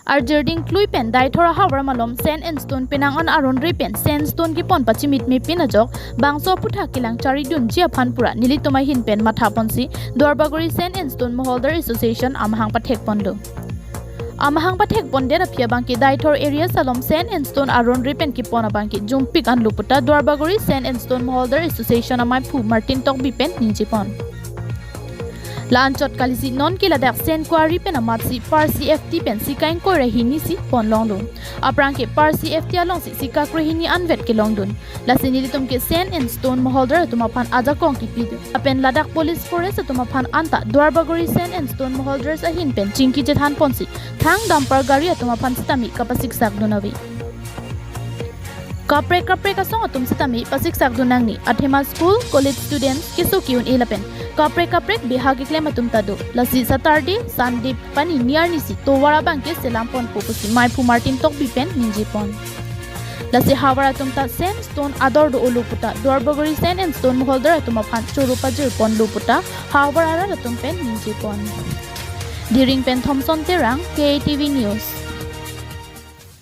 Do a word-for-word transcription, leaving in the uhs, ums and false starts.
Arjerding klui pen Deithor ahavar malom sand and stone penang an aron ri pen sand stone kepon pachimit mepin ajok bangso aphuthak kelang charidunji aphan pura nelitum ahin pen mathaponsi Duarbagori Sand and Stone Moholdar Association amahang pathekpon do. Amahang pathekpondet aphi abangke Deithor area along sand and stone aron ri pen kepon abangke jumpik anlo puta Duarbagori Sand and Stone Moholdar Association amaiphu Martin Tokbi pen ningjepon. La-anchot kalisi nonke ladak sand quarry pen amatsi per C F T pen sika ingkoi ra hini si ponlonglo. Aphrangke per C F T alongsi sika krehini anvet kelongdun. Lasi nelitum ke sand and stone moholdar atum aphan ajakong kipidun. Lapen ladak police forest atum aphan anta Duarbagori sand and stone moholdars ahin pen chingki chethanponsi thang dumper gari atum aphan sitame kapasiksak dun ave. Kaprek kaprek asong atum sitame pasiksak dun nangne, athema school, college students keso ke-un-e lapen kaprek kaprek beha keklem atum ta do. Lasi Saturday, Sunday panini arnisi tovar abangke selamponpo pusi maiphu Martin Tokbi pen ningjepon. Lasi havar atum ta sand stone ador do-olo puta Duarbagori sand and stone moholdar atum aphan choro pajirponlo puta havar arat atum pen ningjepon. Diring pen Thomson Terang, K A T V News.